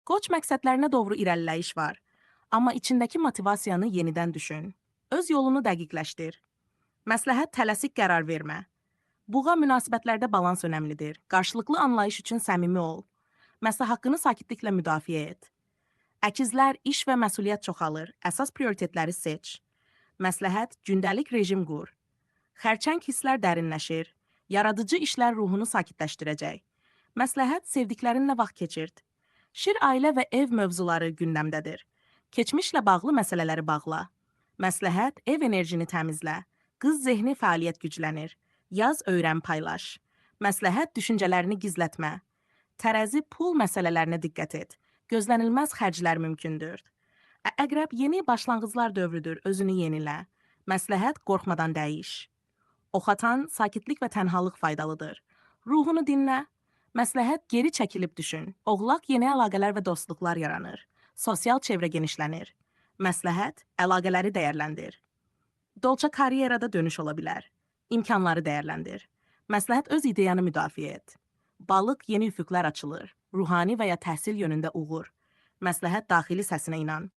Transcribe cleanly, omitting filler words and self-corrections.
Koç məqsədlərinə doğru irəliləyiş var. Amma içindəki motivasiyanı yenidən düşün. Öz yolunu dəqiqləşdir. Məsləhət tələsik qərar vermə. Buğa münasibətlərdə balans önəmlidir. Qarşılıqlı anlayış üçün səmimi ol. Məsəl haqqını sakitliklə müdafiə et. Əkizlər iş və məsuliyyət çoxalır. Əsas prioritetləri seç. Məsləhət gündəlik rejim qur. Xərçəng hisslər dərinləşir. Yaradıcı işlər ruhunu sakitləşdirəcək. Məsləhət sevdiklərinlə vaxt keçirt. Şir ailə və ev mövzuları gündəmdədir. Keçmişlə bağlı məsələləri bağla. Məsləhət ev enerjini təmizlə. Qız zehni fəaliyyət güclənir. Yaz, öyrən, paylaş. Məsləhət düşüncələrini gizlətmə. Tərəzi pul məsələlərinə diqqət et. Gözlənilməz xərclər mümkündür. Əqrəb yeni başlanğıclar dövrüdür, özünü yenilə. Məsləhət qorxmadan dəyiş. Oxatan sakitlik və tənhalıq faydalıdır. Ruhunu dinlə. Məsləhət geri çəkilib düşün. Oğlaq yeni əlaqələr və dostluqlar yaranır. Sosial çevrə genişlənir. Məsləhət əlaqələri dəyərləndir. Dolça karyerada dönüş ola bilər. İmkanları dəyərləndir. Məsləhət öz ideyanı müdafiə et. Balıq yeni üfüqlər açılır. Ruhani və ya təhsil yönündə uğur. Məsləhət daxili səsinə inan.